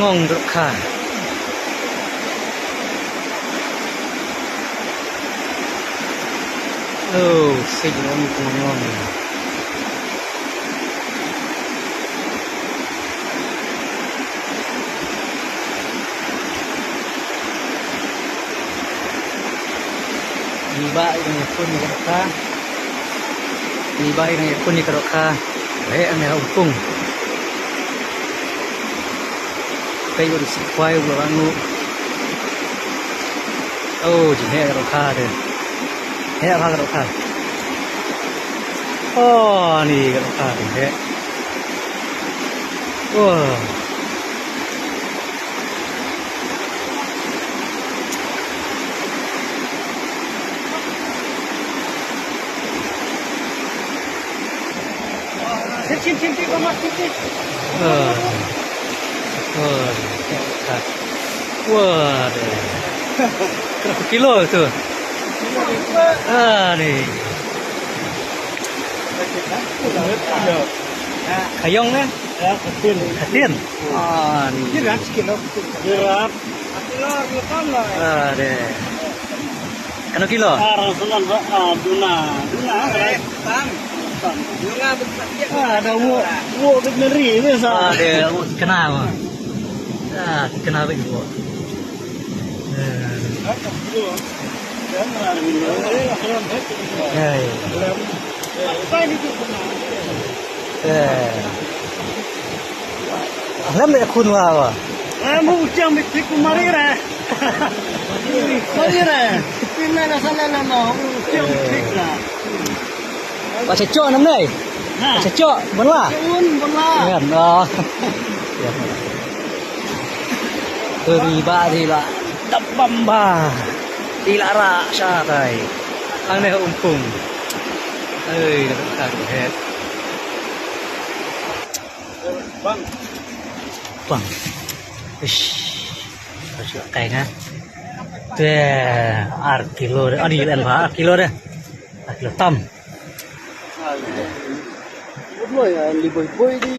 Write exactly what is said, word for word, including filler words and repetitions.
Ong dok kha. Oh, sik long kong long. Ni ba i dang ïakhun ïa ka dohkha. Ni ba i dang ïakhun ïa ka dohkha. Heh ne ha u pung. Peit u sikhwai u rangu. Oh, jin heh ka dohkha te. Heh bha ka dohkha. Oh, ni ka dohkha te heh. Oh. Chim, chim, chim, chim, chim, chim. Ah. Ah. Wah, deh. Berapa kilo tu? Ah, ni. Kayong kan? Ya, katin. Katin? Ah, ni. Jiran sekilo. Jiran. Ah, deh. Kano kilo? Ah, rang sanan ba, ah, duna. Duna, eh. Tam. Tam. Duna betul. Ah, ada wok, wok kat neri ni sa. Ah, deh, wok kena. Ah, kena ba wok. Eh. Eh. Eh. Lem de khun wa wa. Eh, mu u chiang mit thik u mari re. Mari re. Pin na na sa na na no, u chiang mit thik na. Wa cha cho nam nei. Ha. Wa cha cho, ban la. Chun, ban la. Ngan, oh. Ri ba ri la. Dap bam ba. Ri la ra sha tai. Ang ne um pung. Ơi, nó cũng khá là hệt. Bang. Ish. Ka shu kai nga. Te ar kilo de. Ani en ba ar kilo de. Ar kilo tam. Boy, ah, li boy boy di.